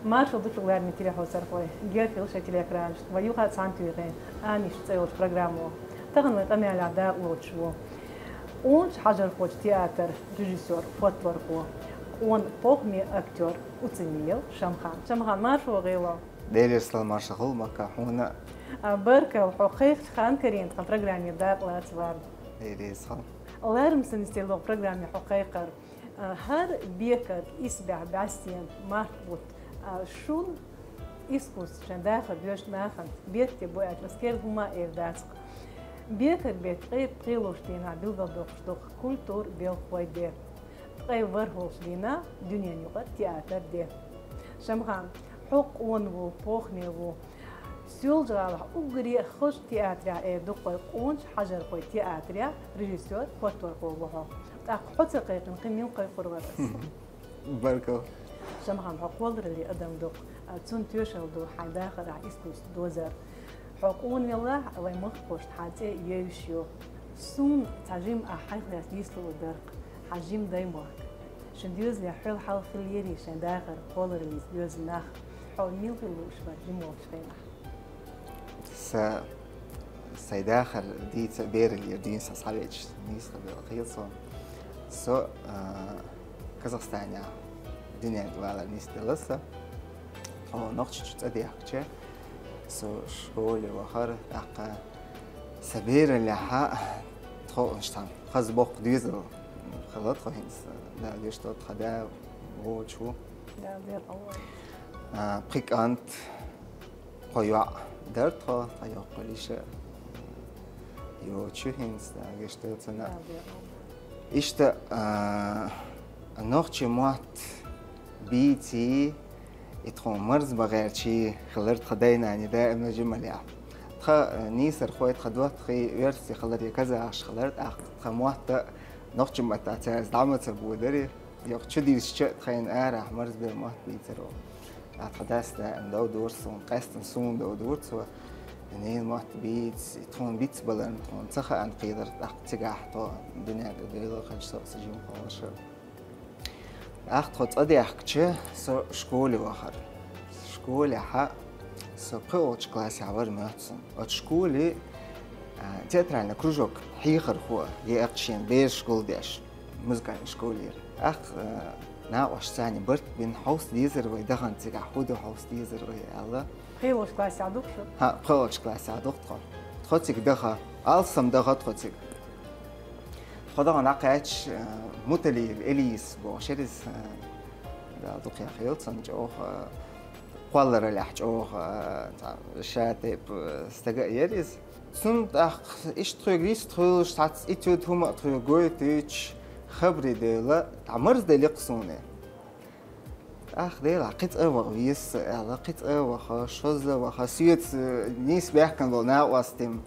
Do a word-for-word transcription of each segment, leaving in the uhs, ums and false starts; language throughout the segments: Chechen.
Маршал ду шуга, лераме телехьосархой, герхилла шоай телеэкранашка вай юха цхьана туьйхе «Аниш» цӀи йолчу программо. Тахана вайн къамелехь дакъалоцуш ву къоначу хьажархочу театран режиссёр, подпорхо, къона похӀма актёр Уцимиев Шамхан. Шамхан, маршо гӀело. Делера салам-маршалла хуьлда хьуна. А, баркалла, хьо кхайкхачу ханна карийна тхан программе дакъалаца варна. Делера салам. Лерам сан йистелла программе хьо кхайкхар. А, хӀара бекара исбаьхьа бӀаьстенан март бутт, а, шун искусство, шайн дахар доьшучу нахана бетте бу аьлча, ас керла хӀума а эр дац-кх. Бекара беттан ткъе пхийлолчу дийнахь билгалдоккхуш ду-кх культуран белхалойн де. Ткъе ворхӀалгӀачу дийнахь дуьненан юкъара театран де. Шамхан, хьо къона ву, похӀма ву. Соьлжа-ГӀалахь уггаре а хазачу театрехь эр ду-кх вай, къоначу хьажархойн театрехь режиссёр, подпорхо ву хьо. ТӀаккха хьо ца кхайкхина, кхин мила кхайкхор вара ас? Баркалла. Шамхан, хьо кхоллараллин адам ду-кх, а, цунна тоьшалла ду хьайн дахарехь искусство дозар. Хьо къона велахь а, вайн махкахошна хьан цӀе евзаш ю. Суна цхьа жимма ахь хьайх лаьцна йист лур дара-кх, хьан жима даймохк. Шун доьзалехь хьол хьалха хилла ярий шайн дахар кхоллараллица доьзна нах? Хьо мила хила лууш вара жима волчу хенахь? Сан, сайн дахар дийца бераллера дийна сан схьавеъча, нийса хила хета суна. Со, а, Казахстанехь дуьненга валар нисделла сан. Тхо Нохчийчу цӀа дехкича, со школе вахара, тӀаккха сан бераллехь а тхо уьш цхьаьна хаза боккха доьзал хилла тхо хӀинца, Дала гечдойла, тхан да вочу ву. Дала декъал войла. А, пхи кӀант, кхо йоӀ дара тхо, тхан йоккхачу йиша йоцуш ю хӀинца, Дала гечдойла цунна. Дала декъал войла. Иштта, а, нохчийн мотт бийций, и тхуна марзбан гӀерташ хилар тхан дай-наний даимна жималлехь. Тхан, э, нийсархой, тхан доттагӀий оьрсий хилар я казахаш хилар, тӀаккха тхан мотт а нохчийн маттахь цаьрца дӀа ма ца бодарий. Йоккха чудийшча а тхайна арахь марзбен мотт бийцар ву. ТӀаккха тхан дас даимна дов дора суна, къаьстина суна дов дора цо. Ненан мотт бийца, и тхуна бицбаларна тхуна ца хаьа кхидӀа, тӀаккха цигахь тхо дуьненга девлла хилча, со а, сан жима хьоша. ТӀаккха тхо цӀа дехкича, со школе вахара. Школехь а со пхоьалгӀачу классехь вара моьтту суна. Оцу школе, а, театральный кружок хьехархо яра-кх шена бераш гулдеш, музыкальный школера. ТӀаккха, а, накъосташца барт бина, хьовса дезара вай дахана цигахь, хӀун ду хьовса дезара вай аьлла. ПхоьалгӀачу классехь ду-кх шу? ХӀаъ, пхоьалгӀачу классехь ду-кх тхо. Тхо цига даха, алсам даха тхо цига. Тхо даха дӀакхаьчча, э, Муталиев Элис бохуш яра иза, э, Дала дукха яхъйойла цунна, чӀогӀа, э, кхоллараллехь чӀогӀа, э, цхьа ша тайпа, э, стаг а яра иза. Цунна тӀаккха иштта тхоьга йист хуьлуш, цхьацца этюд хӀума а тхоьга гойтуьйтуш, хабаре девлла, дӀа марзделла-кх суна. Ах, Дела, кхин цӀа ваха веза со аьлла, кхин цӀа ваха, шозза ваха, соьца нийса баьхкина болу накъостий-м,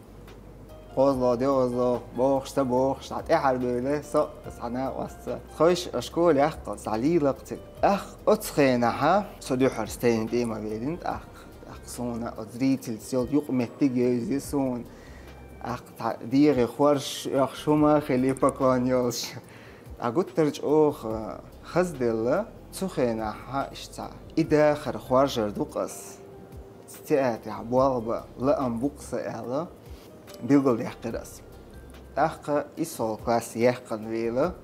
кхозлагӀа, доьазлагӀа, бохуш, ца бохуш, дӀа тӀаьхьара бевлла со цхьа накъостца. Тхойша школа яккхалц дӀалийла-кх цига. Ах, оцу хенахь со дуьххьара стенна тӀе ма веллина, тӀаккха, тӀаккха суна оцу зрительца йолу юкъаметтиг евзина суна. Ах, цхьа дегӀе хорш, оьхуш хӀума а хилий, поклон йолуш. Ткъа гуттар а чӀогӀа хазделла, цу хенахь иштта и дахар хоржур ду-кх ас, театрехь болх бан лаам бу-кх сан аьлла, билгалдаьккхира ас. ТӀаккха иссолгӀа класс яьккхина вела,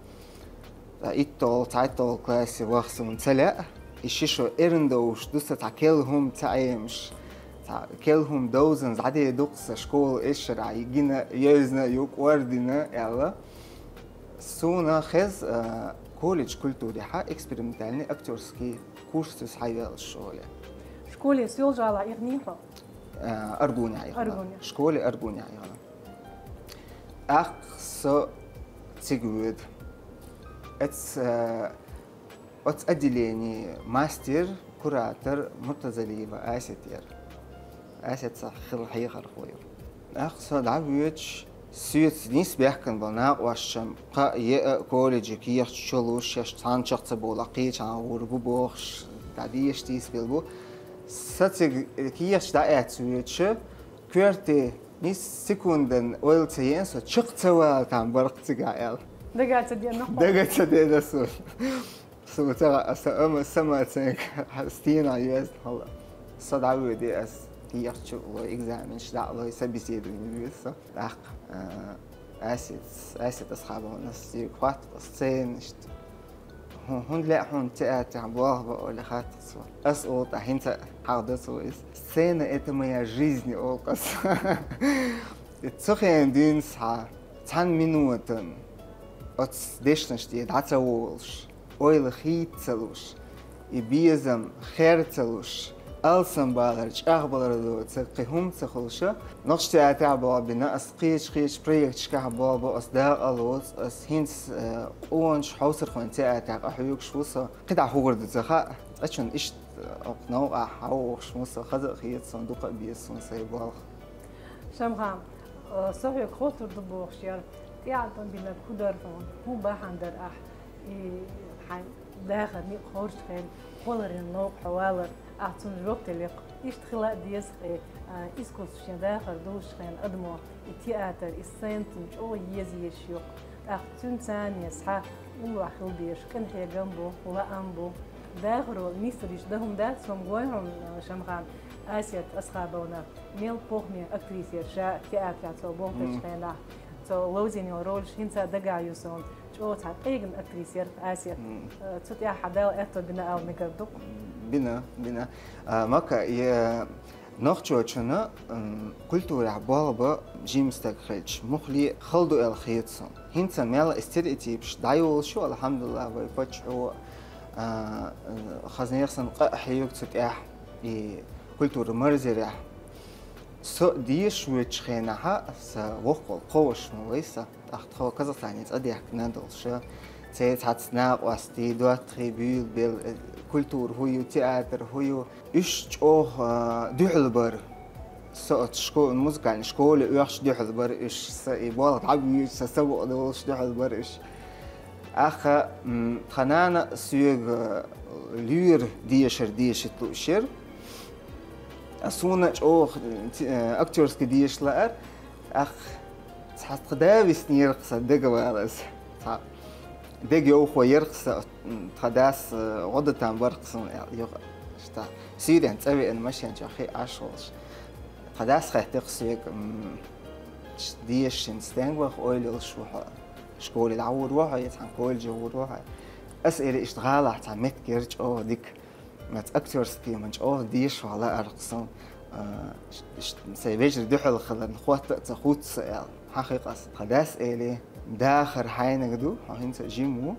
ткъа иттолгӀа, цхьайттолгӀа классе ваха суна ца лаьа, и ши шо эрна довш ду сан, цхьа керла хӀума ца Ӏемаш, цхьа керла хӀума довзан дӀадер ду-кх сан школа эшарахь, гина, евзина ю, кӀордина аьлла. Суна хеза, а, колледж культурехь экспериментальный актёрский курс схьайоьллуш школе. Школе Соьлжа-ГӀалахь ихний хьо? А, Аргунехь ихна. Аргунехь. Школе Аргунехь ихна. ТӀаккха со цига воьду. Эц, а, Оцу отделенин мастер, куратор Муртазалиева Асет яра. Асет сан хилла хьехархо ю. ТӀаккха со дӀавоьдуш, соьца нийса баьхкина болу накъосташна кхаа-еа колледжан кехаташ чулуш, шаьш цхьаьнчех ца бовлахь, кхечахьа гӀур бу бохуш, дӀадеша тийсабелла бу. Со цига кехаташ дӀа а эцна воьдуш, коьрте нийса секундан ойла ца еана со, чекх ца вала там бара-кх цигахь аьлла. Дага ца деана хьо? Дага ца деана суна. Со ца гӀа, аса ама самооценка стена йоьзна хала. Со дӀавоьду ас, дехачу лой, экзаменаш дӀа а лой, собеседование веза со. ТӀаккха, а, Асет, Асет Асхабовна, ас цуьнга хоатт сцена, иштта. «ХӀун, хӀунда лаьа хьуна театрехь болх бан?» олий хаьттад цо. Ас олу тӀаккха, хӀинца хьахадо цо иза. «Сцена — это моя жизнь», олу ас. Цу хенахь дуьйна схьа цхьана минотана оцу дешнаш тӀе дӀа ца волуш, ойла хийца ца луш, и безам хер ца луш, алсамбалар, чӀагӀбалар доцу кхин хӀума ца хуьлуш, нохчийн театрехь болх бина ас, кхечу-кхечу проекташкахь болх бо ас, дакъа лоцу ас, хӀинца, э, къоначу хьовсархойн театрехь къахьоьгуш ву со. КхидӀа хӀун хир ду ца хаьа, цкъачунна иштта, э, окху новкъахь хьан вогӀуш ву со, хаза а хета суна, дукха а беза суна сайн болх. Шамхан, э, со хьоьга хоттур ду бохуш яра, тӀеӀаткъам бинарг хӀун дара хьуна, хӀун бахьана дара ахь, и хьайн дахар некъ хоржучу хенахь, кхолларан новкъа хьо валар, ахь цунна жоп делира-кх. Иштта хила а деза-кх, э, искусство шен дахар долуш хенахь адамо и театр, и сцена цунна чӀогӀа еза езаш ю-кх. ТӀаккха цуьнан царна схьа уллохь хила дезаш къинхьегам бу, лаам бу. Дахаро нисдалийта дан хӀума дац, со-м гой хьуна, Шамхан, Асет Асхабовна, мел похӀма актриса яра ша театрехь цо болх бечу хенахь. Цо ловзийна йолу ролаш хӀинца дагахь ю суна. ЧӀогӀа цхьа къегина актриса яра Асет. Э, цу тӀехь хьан Дала аьтто бина ала мегар ду-кх? Бина, бина. А, Мака, я, нохчочунна, м, культурехь болх бан жима стаг хилча, муххале хала ду аьлла хета суна. ХӀинца мел стереотипаш дӀайолуш ю, алхьамдулиллахӀ, вай паччахьо, а, э, хаза нехан санна къа а хьоьгу цу тӀехь, и культура марзъярехь. Со дешаш воьдучу хенахь, сан воккхал кхо ваша ма вай сан. ТӀаккха тхо Казахстане цӀа дехкина долуш, церан цхьацца накъостий, доттагӀий буьйлабелла, э, культура хӀун ю, театр хӀун ю. Уьш чӀогӀа, а, дуьхьал бара. Со оцу шко-, музыкальный школе оьхуш дуьхьал бара уьш. Сан и болх дӀабуьйцуш, сан са бакъдолуш дуьхьал бара уьш. ТӀаккха, м, тхан нана соьга лоьра дешар дешийта лууш яра. А суна чӀогӀа, э, актёрский дешаш лаьара. ТӀаккха цхьа тхан да виснера-кх сан дагавала ас. Цхьа дегайовхо яра-кх сан, м, тхан дас, э, гӀо дан там бара-кх суна аьлла, юха, иштта, суьйренна цӀа веана машен чохь хиъна Ӏаш волуш. Тхан дас хаьттира-кх соьга, м, ш-, дешаш хӀинца стенга ваха ойла йолуш ву хьо? Школе дӀагӀур ву хьо, я цхьана колледже гӀур ву хьо? Ас элира, иштта гӀалахь цхьа меттиг яра чӀогӀа дика. Ас актёрский-м чӀогӀа дешаш вала лаьара-кх суна, а, ш-, ш-, сайн вежарий дуьхьал хиларна хотта а ца хӀутту сан аьлла. Хьан хи къас? Тхан дас элира: «Дахар хьайниг ду, хьо хӀинца а жима ву,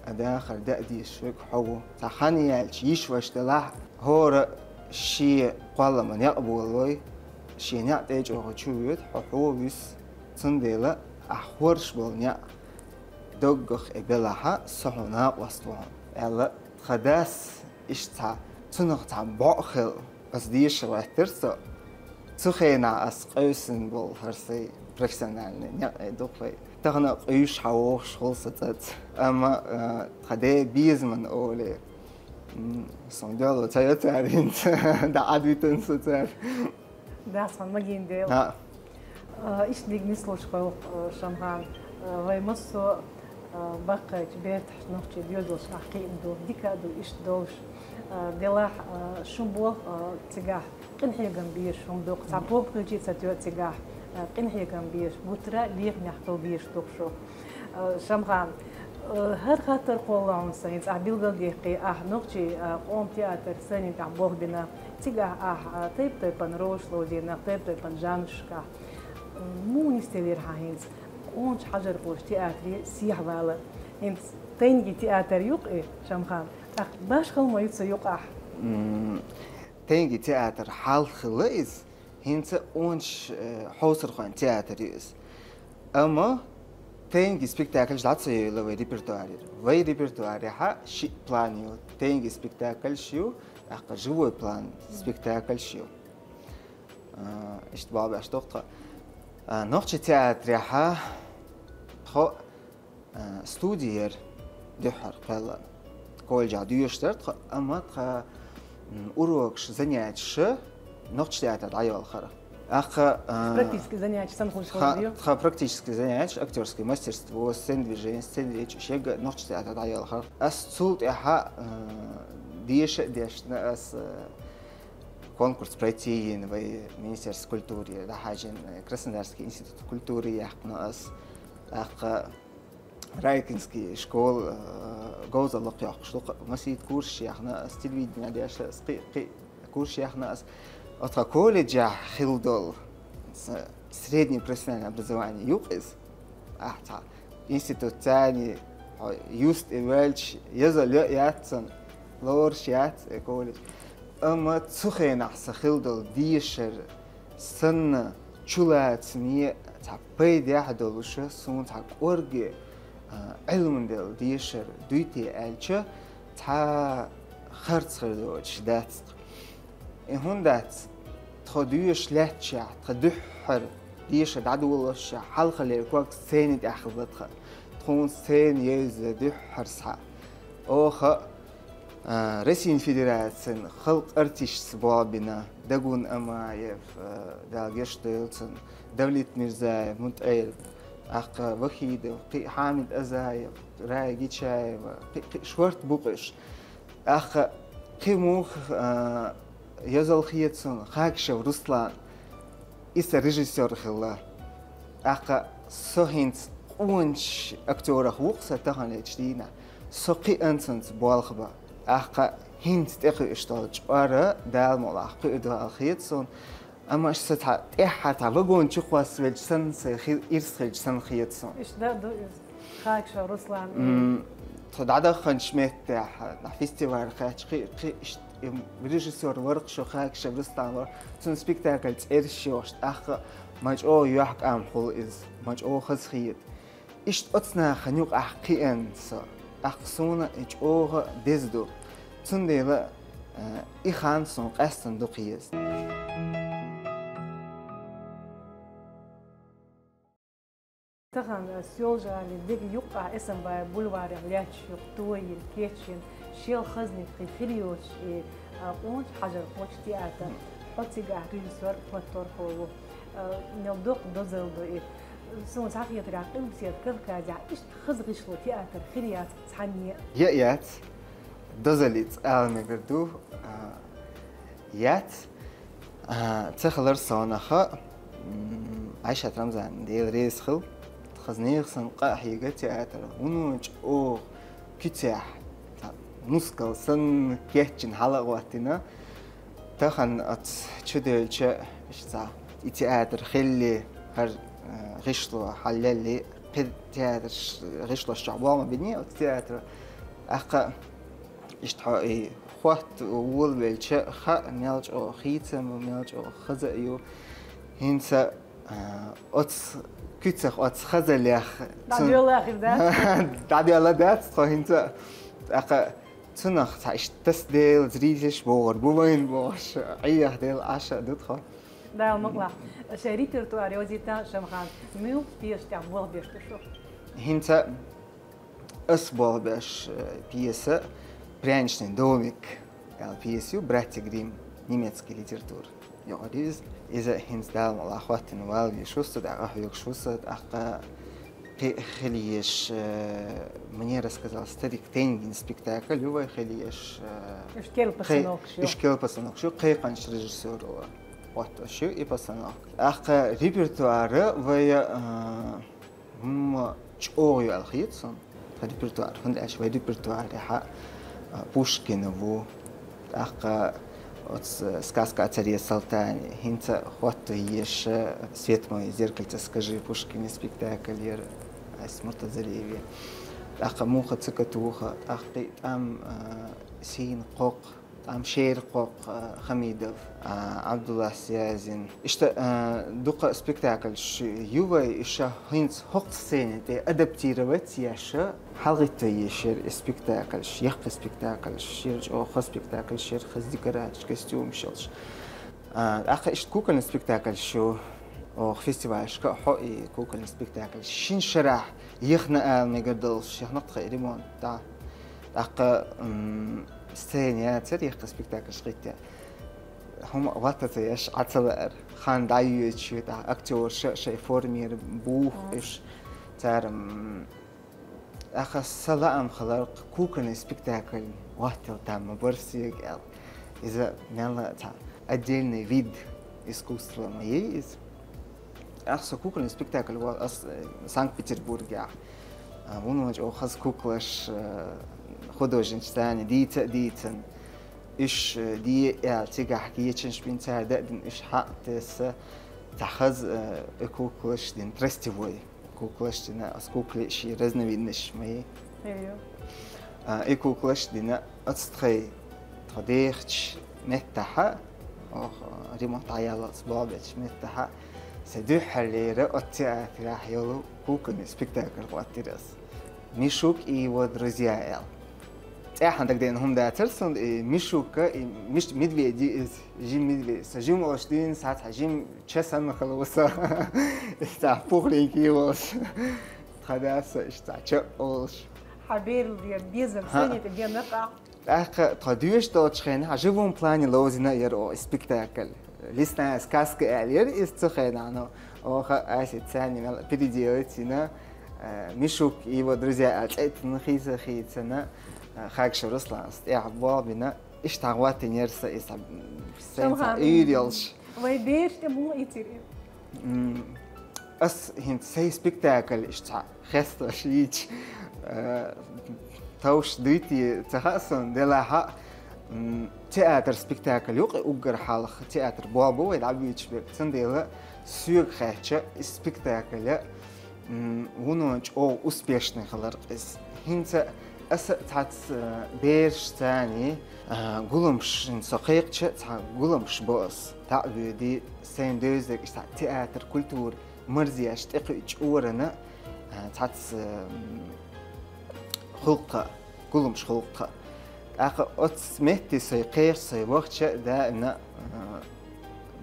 а дахар даа дезаш верг хьо ву. Цхьа хан яьлча, йиша-ваша делахь а, хӀора шен кхоллама некъ болалой, шен некъ тӀе а чӀогӀа чу воьду, хьо хьо вуьсу. Цундела ахь хӀорш болу некъ доггах а белахь а, со хьуна накъост ву хьуна», — аьлла. Тхан дас иштта цхьа, цунах цхьа бӀо а хилла, ас дешар гӀоьттира со. Цу хенахь ас къевсина болу хӀара сайн профессиональный некъ а ду-кх вай. Тахана а къуьйсуш хьан вогӀуш хуьлу сан цӀаца. Амма, а, тхан ден безаман олий, м, суна дуьхьало ца йо цара хӀинца, дӀа Ӏадвитина со цара. Дас хьан магийна дела. А. А, иштта дика нислуш хуьлу, а, Шамхан. А, вай массо а, а, баккхийчу бертахь нохчийн доьзалш ахь кхиъна ду, дика а ду иштта долуш. А, делахь, а, шун болх, а, цигахь къинхьегам безаш хӀума ду-кх, цхьа похӀма хилча а ца тоьу цигахь, а, къинхьегам безаш, гуттара а лехамехь хила безаш ду-кх шу. А, Шамхан, а, хӀара хаттар кхолла хьуна сан, хӀинца ахь билгалдехкий, ахь нохчийн, а, къоман театр сайниг тӀехь болх бина. Цигахь ахь, а, тайп-тайпана ролаш ловзийна, тайп-тайпана жанрашкахь. Муха нисделира хьан хӀинца къоначу хьажархоша театре сехьавалар? ХӀинца тайниган театр ю-кх и, Шамхан, тӀаккха башхалла ма ю цу юкъахь? М, тайниган театр хьалха хилла иза, хӀинца къоначу, э, хьовсархойн театр ю иза. Амма тайниган спектакльш дӀа ца йойла вай репертуарера. Вай репертуарехь шиъ план ю. Тайниган спектакльш ю, тӀаккха живой план спектакльш ю. А, иштта болх беш ду-кх тхо. А, нохчийн театрехь тхо, а, студи яра дуьххьара кхоьллина. Колледжехь доьшуш дара тхо, амма тхан, м, урокаш, занятиеш нохчийн театрехь дӀайолхура. Аха, а, практически занятия санна хуш тха, ховрдо? Тха практически занятия, актёрское мастерство, сцендвижение, сценречь, шега нохчи театр дӀаялхар. Ас цул тӀаьхьа, а, деша а дешна ас, а, конкурс пройти йина вай Министерство культуры, дӀахьажин, а, Краснодарский институт культуры яьккхина ас. Аха, Райкинский школа, э, говзал лакхёхкуш ду, масийт курс яхна ас, телевидение деш ас, кхы, кхы курс яхна ас. Отха колледжа хил дол, с-, среднее профессиональное образование юкъиз. Ахта, институт цани, юст и вельч, язал яцсан, лорш яц, э, колледж. Амма цу хенахь са хил дол дешар санна чулацаме цхьа пайдехь долуша, суна цхьа кӀорге, а, Ӏилман дел дешар дуй те аьлча, цхьа харц хир доцуш дац тхо. И хӀунда дац, тхо доьшуш лаьттачехь, тхан дуьххьара дешар дӀадолалуш, хьалхалера ког сцени тӀехь хилла тхан. Тхуна сцена евза дуьххьара схьа. Оха А, Россин Федерацин халкъ артисташца болх бина Дагун Амаев, а, Дала гечдойла цунна, Давлет Мирзаев, МутӀаир, тӀаккха Вахидов, кхин Хьамид Азаев, Рая Гичаева, кхин, кхин шорта бу-кх уьш. ТӀаккха кхин муха, а, язал хета суна, Хакишев Руслан. Иза режиссёр хилла. ТӀаккха со хӀинца къоначу актёрах ву-кх сан таханлерчу дийнахь. Со кхиъна цуьнца болх бан. ТӀаккха хӀинца тӀекхуьуш долу чкъор Дала мукъалахь кхуьур ду аьлла хета суна. Амма аша сан цхьа тӀаьххьара цхьа вагон чу кхоссавелча санна, сайн хи-, ирс хилча санна хета суна. Иштта да ду иза. Хакишев Руслан. М, тхо дӀадаханчу меттехь, нах фестиваль кхаьчча, кхин, кхин иштта, и режиссёр вара-кх шу, Хакишев Руслан вара. Цуьнан спектакль цӀераш йохуш, тӀаккха ма чӀогӀа юьхькӀам хуьлу иза, ма чӀогӀа хазахета. Иштта оцу нахана юкъахь кхиъна со, тӀаккха суна и чӀогӀа деза ду. Цундела, э, и хан суна къаьстина дукха еза. Тахана Соьлжа-ГӀалин деган юккъехь Эсамбай бульварех лаьтташ ю-кх тоийна, кечйина, шел хазаниг кхин хир йоцуш и, а, къоначу хьажар кхочу театр. Хьо цигахь режиссёр хӀотторхо ву. А, мел доккха дозалла ду и. Суна схьахетарехь, Къилбаседа Кавказехь иштта хаза гӀишло театр хир яц цхьанне а. Я яц. Дозаллица ала мегар ду, а, яц. А, ца хилар сонаха, м, Айшат Рамзановна, Дела реза хила, хаза нехан санна къа а хьийга театр, вуно чӀогӀа куьцехь, цхьа нускал санна кечйина хьала а гӀоттина. Тахана оцу чудевлча, иштта цхьа и театр хилли, хӀара, а, гӀишло хьаллелли, кхин театрш, гӀишлош чохь болх ма биний оцу театро. ТӀаккха иштта хьо и хӀотта волавелча, хаьа, мел чӀогӀа хийцам бу, мел чӀогӀа хаза а ю. ХӀинца, а, оцу куьцах, оцу хазаллех дӀадоьлла хир дац? ДӀадоьлла дац тхо хӀинца. ТӀаккха цунах цхьа иштта тасаделла, зрительш богӀур бу вайна бохуш, Ӏехадела Ӏаш а ду тхо. Дала мукъалахь. Шайн репертуар йовзийта, Шамхан, муьлхха пьесаш тӀехь болх беш ду шу? ХӀинца ас болх беш, э, пьеса «Пряничный домик» аьлла пьеса ю, «Братья Гримм», немецкий литература. Юкъара иза, иза хӀинца Дала мукъалахь хӀоттийна валвеш ву со, дӀа къахьоьгуш ву со, тӀаккха кхин хила езаш, э, «Мне рассказал старик» тайнгийн спектакль ю вай хила езаш, э, уьш керла постановкаш ю. Уьш керла постановкаш ю, кхайкхинчу режиссёро хӀоттош ю и постановка. ТӀаккха репертуара вай, э, хӀумма чӀогӀа ю аьлла хета суна, тхан репертуар, хӀунда аьлча вай репертуарехь, а, Пушкин ву, тӀаккха оцу «Сказка о царе Салтане», хӀинца хӀотто езаш «Свет мой, зеркальце, скажи», Пушкина спектакль яра, Айса Муртазалиева. ТӀаккха муха цакатуха, тӀаккха тӀам, а, сийна кхоккха, тӀам шера кхоккха, а, Хамидов, а, Абдулла Сязин. Иштта, а, дукха спектакльш ю вай, иштта хӀинца хӀокху сцене тӀе адаптировать еш, хьалагӀитто езаш яра и спектакльш, яккхий спектакльш, шера чӀогӀа хаза спектакльш яра, хаза декорацеш, костюмаш йолуш. А, тӀаккха иштта кукольный спектакльш ю, оха фестивалашка а хьо и кукольный спектакль шина шарахь яхна ала мегар долуш, яхна тхан ремонт, да. ТӀаккха, м, сцена яцара яккхий спектакльш гӀитта. ХӀума ватта ца еш Ӏа ца лаар. Хан дӀайоьдучу тӀехь актёрша шайн формера буху уьш. Цара, м, аха, са лаам хилар кукольный спектакль ваттал там ма бара соьга аьлла. Иза мелла цхьа отдельный вид искусства ма ей иза. Аха, со кукольный спектакль ву ас, э, Санкт-Петербургехь. А, вуно чӀогӀа хаза куклаш, э, художничца дийца а дийцина. Уьш, э, де аьлла, цигахь кечанаш бина, цара даа дина, уьш хьа а тесса, цхьа хаза, э, и куклаш дина, тростевой куклаш дина, ас кукле ши разновидность ма ей. Хевю. А, и куклаш дина, оцу тхайн, тхо дехачу меттахьа, оха ремонт дӀаяллалц болх бечу меттахьа, сан дуьххьарлера оцу театрехь йолу кукольный спектакль хӀоттийра ас. «Мишук и его друзья» аьлла. ЦӀеххьана дагадеана хӀума дацара суна, и Мишука, и Миш-, медведь иза, жима медведь. Со жима олуш дийна, схьа цхьа жима ча санна хила ву со. Иза цхьа пухленький волуш. Тхан да со иштта цхьа ча олуш. Хьан берал дера, безам, хӀаъ, санна тӀе бен накъахь. ТӀаккха тхо доьшуш долчу хенахь, живом плане ловзина яра оха спектакль. «Лесная сказка» аьлла яра иза цу хенахь, но оха асица мел переделать йина, э, «Мишук и его друзья» аьлла цӀе а тина, хийца а хийцина, э, Хагашев Руслана тӀехь болх бина, иштта хӀоттийна яра сан иза, м, сайн цхьа Шамхан, уьйр йолуш. Вай бераш тӀе муха ийцира? М, ас хӀинца сайн спектакль иштта цхьа хестош йийцча, э, товш дуй те ца хаьа суна, делахь а, м, театр спектакль юкъа уггар хьалха театр болх бу вай дӀабуьйцуш берг. Цундела соьга хаьттича, и спектакль, м, вуно чӀогӀа успешный хилар иза. ХӀинца аса цхьацца, э, бераш царний, э, гуламаш, хӀинца со кхайкхича, цхьа гуламаш бо ас. ДӀа а воьдий, сайн девзарг иштта театр, культура марзъеш тӀекхуьучу чкъурана, а, цхьацца, м, хӀуллакх, гуламаш хӀуллакх. ТӀаккха оцу метте со кхайкхича, со вахча даимна, а,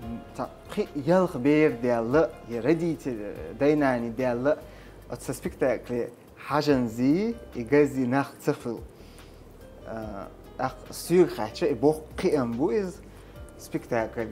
м, цхьа кхин а ялх бер даьлла, я родитель, дай-наний даьлла, оцу спектакле хьажанзий, и газзий нах ца хуьлу. А, тӀаккха соьга хаьттича, и боккха кхиам бу иза. Спектакль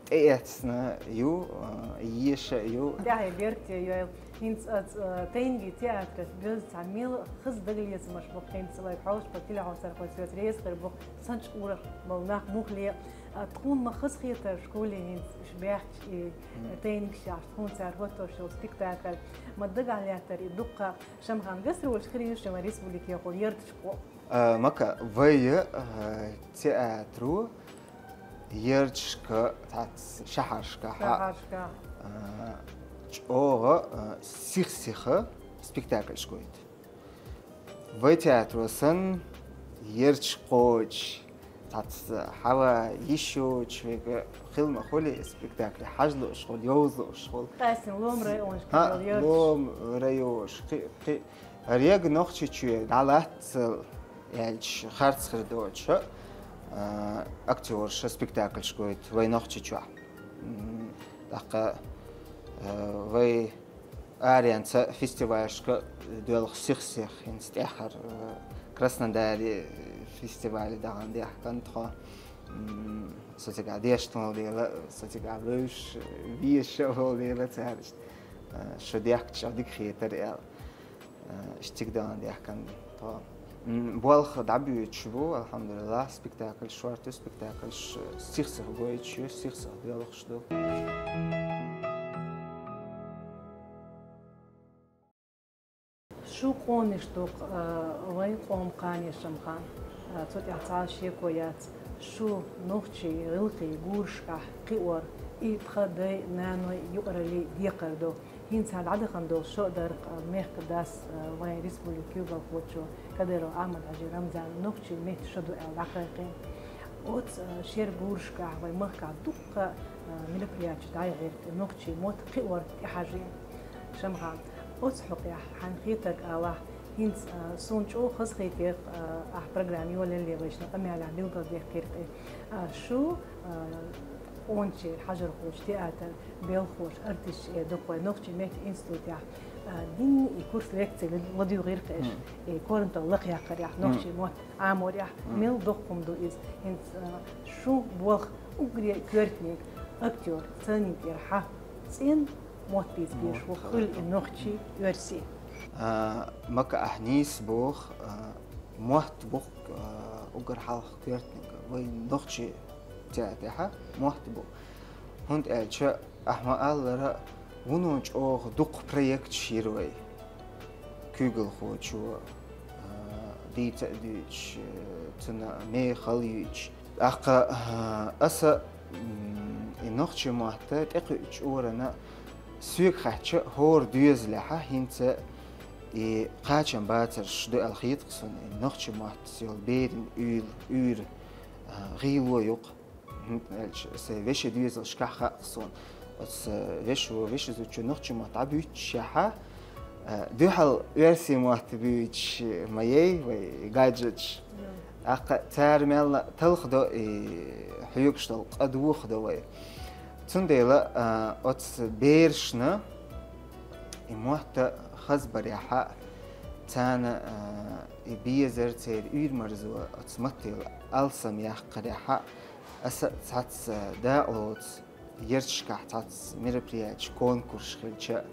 тӀеэцна ю, а, еша ю. ТӀаьхье берте йойла. ХӀинца оцу, а, тайнгийн театрах беза цхьа мел хаза дагалецамаш бу хӀинца, вай хьовсуш бу телехьовсархой, соьца реза хир бу, сан чкъурах болу нах мухле. А, тхуна ма хазахетара школе хӀинца уьш баьхча и, мгм, тайнигаш яхаш, тхуна цара хӀоттош йолу спектакль. Ма дагахь лаьттара и дуккха. Шамхан, гастролаш хир ю шуна республикехула ярташкахула? А, Мака, вай, а, театро ярташка, цхьацца шахьаршкахь, шахьаршкахь, а, чӀогӀа, а, сих-сиха спектакльш гойту. Вай театро санна, ярташка кхочуш, цхьацца хьава йиш йоцуш верг хила ма хуьлу, спектакле хьажа лууш хуьлу, йовза лууш хуьлу. Къаьстина лома районашкахь йолу ярташ. ХӀаъ, лома районаш, кхин, кхин. ХӀара яга Нохчийчоь дӀалаьццал аьлча, харц хир доцуш, а, актёрша спектакльш гойту вай Нохчийчохь. М, тӀаккха, а, вай аренца фестивальшка доьлху сих-сиха, хӀинца тӀаьххьара, э, Краснодаре фестивале дахана дехкан тхо. М, со цигахь дешна волу дела, со цигахь вевзаш, везаш а волу дела цаьршна, э, шу дехкача дика хетара аьлла. Э, иштта цига дахана дехкан тхо. М, болх дӀабоьдуш бу, алхьамдулиллахӀ, спектакль, шорта спектакльш, э, сих-сиха гойтуш ю, сих-сиха доьлхуш ду. Шу къонаш ду-кх, а, вайн къоман кхане, Шамхан. А, цу тӀехь цхьа а шеко яц. Шу нохчийн гӀиллакхийн гурашкахь кхиор и тхан дай-наной юкъараллин декхар ду. ХӀинца хьан дӀадахана долу шо а дара-кх, а, мехкан дас, а, вайн республикан куьйгалхочо Кадыров Ахьмад-Хьаьжин Рамзана нохчийн меттан шо ду аьлла дӀакхайкхина. Оцу, а, шеран гурашкахь вайн махкахь дуккха, а, мероприятеш дӀаяьхьира-кх и нохчийн мотт кхиор тӀехьажийна. Шамхан, оцу хьокъехь хьайна хетарг алахь, хӀинца, а, суна чӀогӀа хазахетира-кх, а, ахь программа йолале вайшна къамелехь билгалдаьккхира-кх и. А, шу, а, къоначеран хьажархочун театр белхоша, артисташ эр ду-кх вай Нохчийн меттан институтехь. А, дийнна и курс лекций ладугӀийра-кх уж, и корантӀа лакхъяккхарехь, нохчийн мотт Ӏаморехь, мел доккха хӀума ду иза. ХӀинца, а, шун болх уггаре коьртаниг актёр, сценин тӀера хьа цӀен мотт бийца безаш ву, хуьлу и нохчий, оьрсий. А, Мака, ахь нийса боху, а, мотт бу-кх, а, уггар хьалха коьртаниг вайн нохчийн театрехь мотт бу. ХӀунда аьлча, ахь ма-аллара, вуно чӀогӀа дукха проекташ йира вай. Куьйгалхочо, а, дийца а дуьйцуш, а, цунна мехала юьйцуш. ТӀаккха, а, аса, м, и нохчийн мотт тӀекхуьучу орана соьга хаьттича, хӀора доьзалехь хӀинца и кхачам бацарш ду аьлла хета-кх суна, и нохчийн маттаца йолу берийн уьйр-, уьйр-, а, гӀийло ю-кх. ХӀунда аьлча сайн вешин доьзалшкахь хаьа-кх суна. Оцу вешо, вешин зудчо нохчийн мотт дӀабуьйцуш яхь, а, дуьхьал оьрсийн мотт буьйцуш ма яй вай гаджеташ. ТӀаккха цара мелла талхадо и хьоьгуш долу къа, дохадо вай. Цундела, а, оцу берашна и мотт хазбарехь, царна, а, и безар, церан уьйр-марзо оцу маттал алсам яккхарехь, аса цхьацца дакъа лоцу ярташкахь цхьацца мероприятеш, конкурсаш хилча,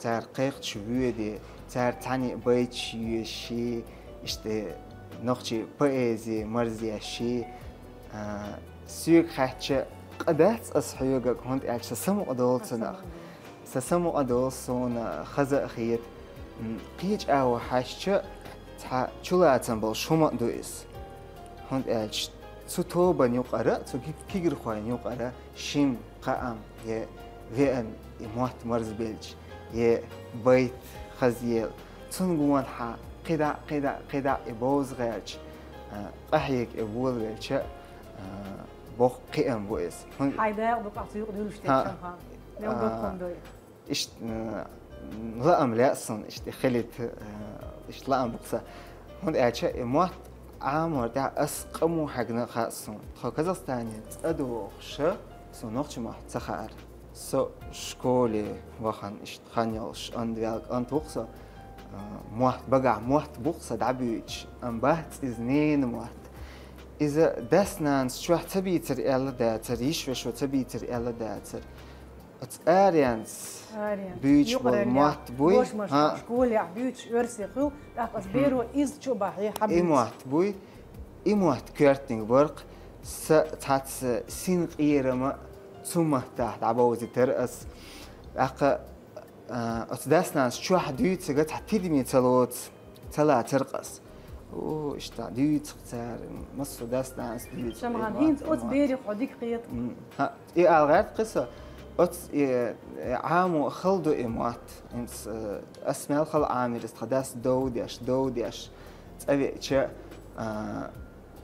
цара кхайкхича воьдий, цара цхьаьна байташ йоьший, иштта нохчийн поэзи марзъешший, а, соьга хаьттича, къа дац аса хьоьгург, хӀунда аьлча сан самукъа долу цунах. Сан самукъа долу, суна хаза а хета. М, кхечу агӀор хьаьжча, цхьа чулацам болуш хӀума а ду иза. ХӀунда аьлча цу тобанна юкъара, цу ки-, кегийрхойн юкъара шимма, кхаамма, я веана и мотт марзбелча, я байт хазъелла, цунна гонахьа кхидӀа, кхидӀа, кхидӀа и бовза гӀерташ, а, къахьега и волавелча, а, боккха кхиам бу иза. ХӀунда хьайн дакъа ду-кх ахь цу юкъа дуьллуш дерг, хӀа, чам-хьа. Мел доккха хӀума ду и. Иштта, м, лаам лаьа суна, иштта и хилийта, э, иштта лаам бу-кх сан. ХӀунда аьлча и мотт Ӏамор тӀехь ас къамо хьегна хаьа суна. Тхо Казахстане цӀа дохуша, суна нохчийн мотт ца хаьара. Со школе вахана иштта хан йолуш, анда ваьлла кӀант ву-кх со, а, мотт, багахь мотт бу-кх сан дӀабуьйцуш, амма бац иза ненан мотт. Иза дас-нанас чохь ца бийцар аьлла дацара, йиш-вешо ца бийцар аьлла дацара. Оцу аренца буьйцуш болу мотт буй. Бошмаш, хӀа, школехь буьйцуш оьрсийн хуьлу, тӀаккха аса беро иза чу а бахье, хьан буьйцу? И мотт буй, и мотт коьртаниг бара-кх, сан цхьацца синкъерам а цу маттахь дӀабовзийтира аса. ТӀаккха, а, оцу дас-нанас чохь дуьйцург цхьа тидаме ца лоцу. Ца лацара-кх ас. О, иштта дуьйцу-кх цара, массо а дас-нанас дуьйцу. Шамган, хӀинца оцу берех хьо дика кхета. М, хӀа, и ала гӀерта-кх со, оцу, э, э, Ӏамо хала ду и мотт. ХӀинца, э, ас мел хала Ӏамийра, ас тхан дас дов деш, дов деш цӀа веача, а,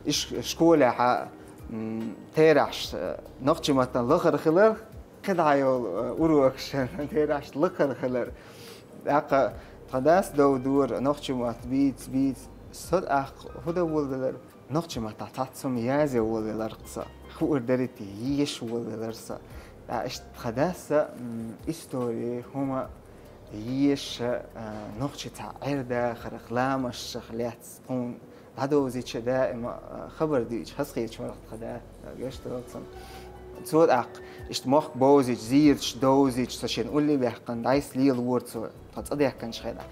иш-, школехь, м, терахьаш, э, нохчийн маттана лахара хилар, кхидӀа йолу, э, урокашна терахьаш лакхара хилар. ТӀаккха тхан дас дов дора, нохчийн мотт бийца, бийца. Со тӀаккха хӀун дан волавелира? Нохчийн маттахь цхьацца хӀума язъян волавелира-кх со. Хуур дарий те, езаш волавелира со. ТӀаккха иштта тхан дас, м, истори, хӀума езаш, э, нохчийн цхьа Ӏер-дахарх, ламасташах лаьцна тхуна дӀадовзийча даима, а, хабар дуьйцуш, хазахеташ вара-кх тхан да, гечдойла цунна. Цо тӀаккха иштта мохк бовзийча, зийрташ довзийча, со шена улле баьккхина, дӀасалелавора цо, тхо цӀа даьхкинчу хенахь.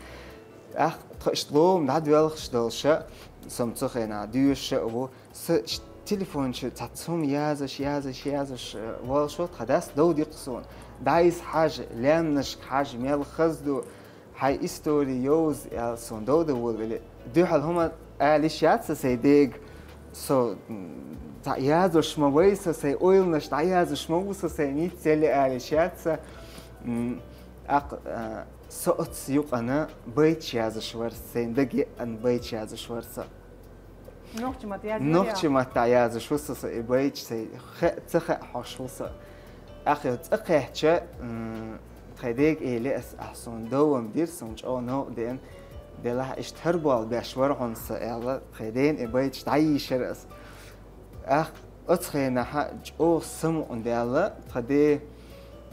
ТӀаккха тхо иштта лома дӀадоьлхуш долуша, со-м цу хенахь доьшуш а ву, сан иштта телефон чу цхьацца хӀума язаш, язаш, язаш, э, волуш ву, тхан дас дов ди-кх суна. ДӀа иза хьажа, лаьмнашка хьажа, мел хаза ду, хьайн истори йовза, аьлла, суна дов дан волавелира. Дуьхьал хӀума ала йиш яц сан сайн дега. Со, м, цхьа язош ма вай со, сайн ойланаш дӀаязош ма ву со, сайн ницкъ елла ала йиш яц сан. М, тӀаккха, а, со оцу юкъана байташ язош вара, сайн дага еана байташ язош вара со. Нохчийн маттахь язъян? Нохчийн маттахь язъян ву со, со и байташ, сайн хе-, ца хаа хьош ву со. ТӀаккха цӀа кхаьчча, м, тхайн дега элира ас, ахь суна дов-м дира, суна чӀогӀа новкъа деана, делахь иштта хӀара болх беш вара хьуна со, аьлла, тхайн дена и байташ дӀайийшира ас. ТӀаккха оцу хенахь чӀогӀа самукъадаьлла тхан ден,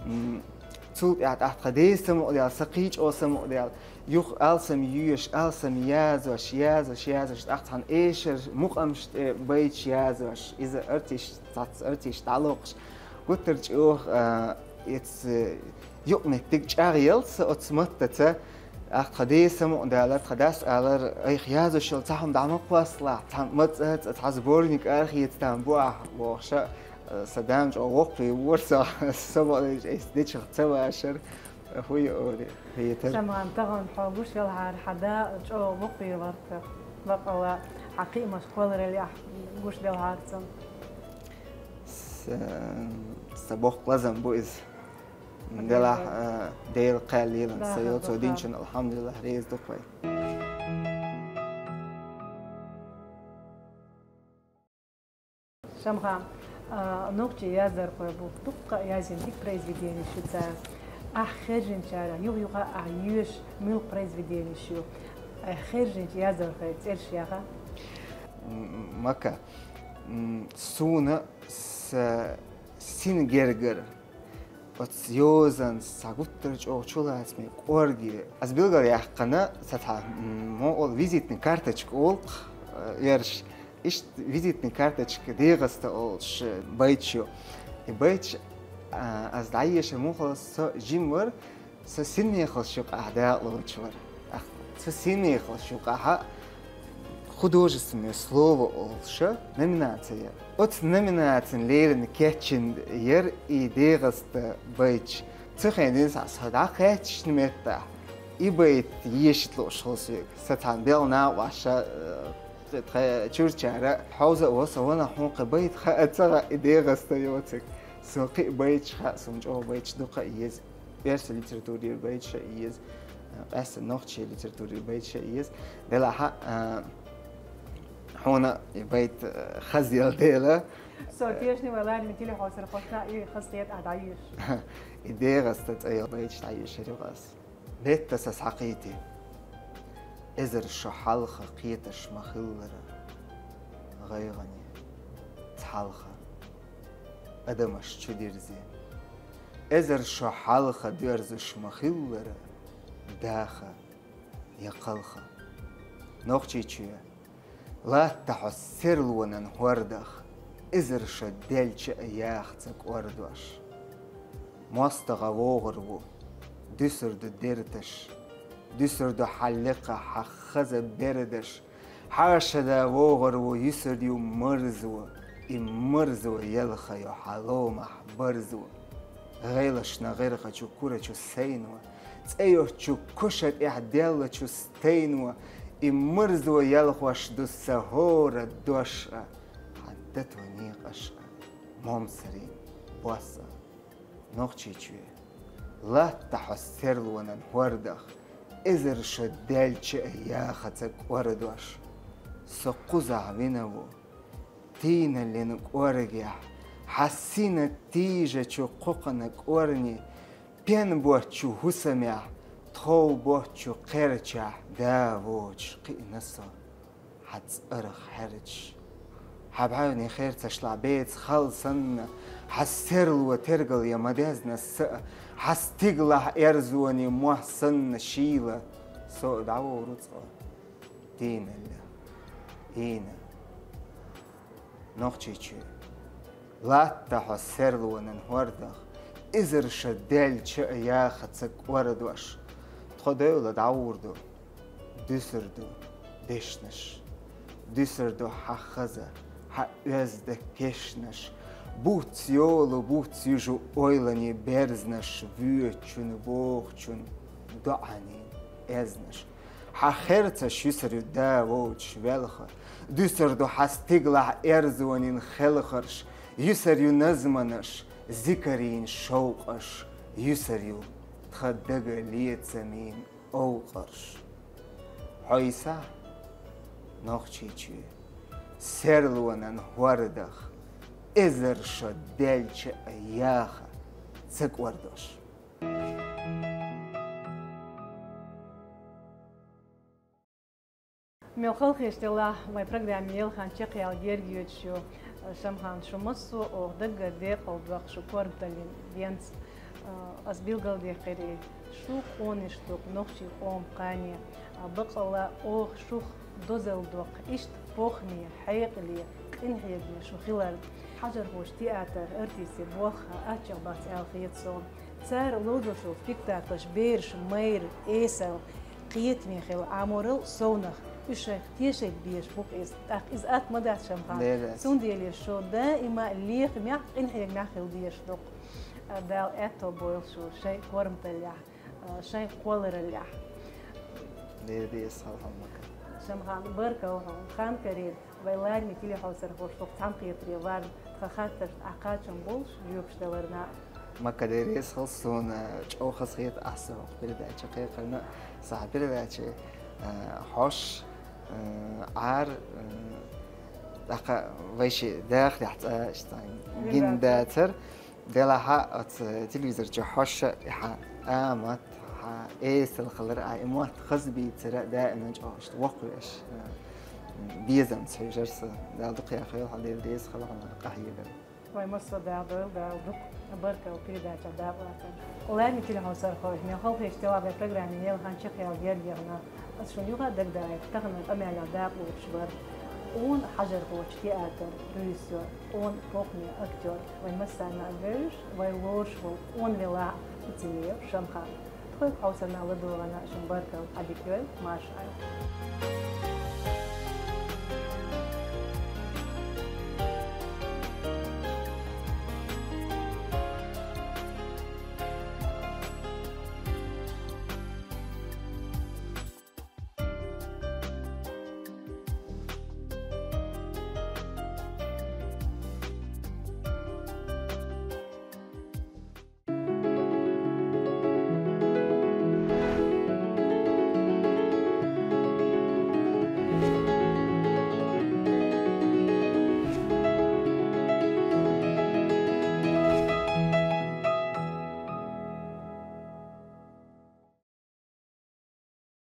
м, Цул тӀаьхьа тӀаккха тхан ден самукъадаьлла, са кхычӀо самукъадаьлла, юха алсам йоьшуш, алсам язош, язош, язош, тӀаккха цхьана эшар мукъамаш тӀа байташ язош, иза артист, цхьацца артист дӀалокхуш, гуттар чӀоагӀа, а, эца юкъаметтиг чӀагӀъелла са оцу маттаца, тӀаккха тхан ден самукъадаьлла, тхан дас алар, айхьа язош йолу цхьа хӀума дӀа ма кхоссалахь, цхьа маца а, цхьа сборник арахеца там бу ахь, бохуш, а, сан дама чӀогӀа воккхаве вора со, со бохуш, айса дечех ца вашара, хӀун ю ори, хетара. Шамхан, тахана хьо гуш велахьара, хьан да чӀогӀа воккхаве вара-кх, баккъала, хьан кхиамаш кхоллараллехь гуш делахьара цунна. Сан, сан боккха лазам бу иза. Делахь, а, Дела кхел лелийна, да, сан йолу цо динчунна, алхьамдулиллахь, реза ду-кх вай. Шамхан, а, нохчийн яздархой бу, дуккха а язйина дика произведенеш ю цара. Ахь хержинчарах юха-юха ахь йоьшу муьлха произведенеш ю? Ахь хержинчу яздархойн цӀераш яха? М, Мака, м, суна са син гергара оцу йозанца цхьа гуттар а чӀогӀа чулацаме кӀорге. Ас билгал яьккхина, сан цхьа, м, мукъа олу, визитный карточка олу-кх, э, ерш. Иштта визитный карточка «ДегӀаста» олуш байташ ю. И байташ, а, ас дӀаешар муха со жима вара, со синмехаллаш юкъахь дакъалоцуш вара. Ах, со синмехаллаш юкъахь художественное слово олуш номинация. Оцу номинацина леррина кечйина яра и «ДегӀаста» байташ. Цу хенахь динца со дӀакхаьчначу меттехь и байт еша лууш хилла соьга. Сан цхьана белхан накъосташа, э, тхан чуьрачара хьовза а во, со ванах хьуна кхин байт хаа ца хаьа и «ДегӀаста» йоцург. Суна кхин а байташ хаьа, суна чӀогӀа байташ дукха а еза. Оьрсийн литературера байташ а еза, къаьсттина нохчийн литературера байташ а еза. Делахь а, а, хьуна и байт, а, хазъелла дела. Со тешна валарна телехьосар хӀоттана и хазахета а дӀайоьшу. И «ДегӀаста» цӀе йолу байташ дӀайоьшур ю ас. Летта сан схьакхийтира. Эзар шо хьалха кхеташ ма-хиллара, гӀайгӀане, цхьалха адамаш чу дирзе. Эзар шо хьалха доьрзуш ма-хиллара, даха я кхалха. Нохчийчоь, латта хьо серлонан хӀордах, эзар шо даьлча а яха ца кӀордош. МостагӀа вогӀур ву, дуьсур ду дерташ, дуьсур ду хьан лекха, хьан хаза бердаш, хьаша да вогӀур ву, юьсур ю марзо, и марзо ялха йо хьан ломахь барзо. ГӀелашна гӀирхачу курачу сайно, цӀе йоцчу коша тӀехь даьллачу стайно, и марзо ялхош ду сан хӀора дош а, хьан дато некъаш а, момсарийн бос а. Нохчийчоь, латта хьо серлонан хӀордах, эзар шо даьлча а яха ца кӀордош. Со кхузахь вина ву тийналлин кӀоргехь, хьан сина тийжачу кхокхана кӀорни, пен боцчу хӀусамехь, тхов боцчу кхерчахь да воцуш кхиъна со. Хьан цӀарах хьерчаш, хьан бӀаьвнийн херцашлахь беца хала санна, хьан серло тергал я ма дезна са а, хьан стигалахь эрзонийн мохь санна шийла со а дӀавогӀур ву цкъа. Тийналла, хӀийна, Нохчийчоь, латта хьо серлонан хӀордах, эзар шо даьлча а яха ца кӀордош. Тхо девлла дӀагӀур ду. Дуьсур ду дешнаш, дуьсур ду хьан хаза, хьан оьзда кешнаш, буц йолу, буц юьжу ойланийн берзнаш, воьдучун, бохучун доӀанийн эзнаш. Хьан херцаш юьсур ю да воцуш велха, дуьсур ду хьан стигалахь эрзонийн хелхарш, юьсур ю назманаш, зикарийн шовкъаш, юьсур ю тхан дага лецамийн овкъарш. Хьо йисахь, Нохчийчоь, серлонан хӀордах, эзар шо даьлча а яха ца кӀордош. Мел халахеташ делахь, вайн программин ялхан чекхъяла герга йоьдуш ю, Шамхан, шу массо а оха даггара декъалдоккху шу корматаллин денца. Аз билгалдехкарий, шух къонаш дукха нохчий къоман кхане, бакъалла оха шух дозал доккха, иштта похӀме, хьекъале, къинхьегаме шу хилар. Хьажархочун театр артистий болх аччехь бац аьлла хета суна. Цара ловзош йолу спектаклаш бераш майра, эсала, кхетаме хила, Ӏаморал совнах, уьш шайх тешар безаш бу-кх иза. ТӀаккха иза атта ма дац, Шамхана. Цундела шу даима лехамехь, къинхьегамехь хила дезаш ду-кх. Дала аьтто бойла шу шайн корматаллехь, шайн кхоллараллехь. Дера деза хала хьо, Мака. Шамхана, баркалла хьуна хан карийра. Вай лараме телехьовсархоша цхьаьнакхетаре варна, тхан хаттаршна Ӏа кхачам болуш жоьпаш даларна. Мака, дера деза хала, суна чӀогӀа хазахета ахь со хӀокху передаче кхайкхарна. Сан передаче, а, хьош, а, Ӏар, а, тӀаккха вай ши дахарехь цкъа иштта гина дацара. Делахь а оцу телевизор чу хьош а, хьан амат, хьан эсала хилар, а и мотт хаза бийцар а даима чӀогӀа иштта воккхавеш, а, безамца хьоьжура со. Дала дукха яхийла хьо, дера деза хала хьуна къахьегар. Вай массо а дакъа дойла, Дала дукха баркалла передачехь дакъалацар. Лараме телехьовсархой, мел хьалхарчу тӀе вай программе мел хан чекхъяла гергерна. Ас шуна юха а дагадаийта, тахана къамелехь дакъа лоцуш бара къона хьажархочун театр режиссёр, къона похӀме актёр, вайн массарна а вевзаш, вай лоруш волу къона велахь а Куцалиев Шамхана. Тхойга хьовсарна ладогӀарна шуна баркалла, Ӏа дика йойла, марша Ӏойла.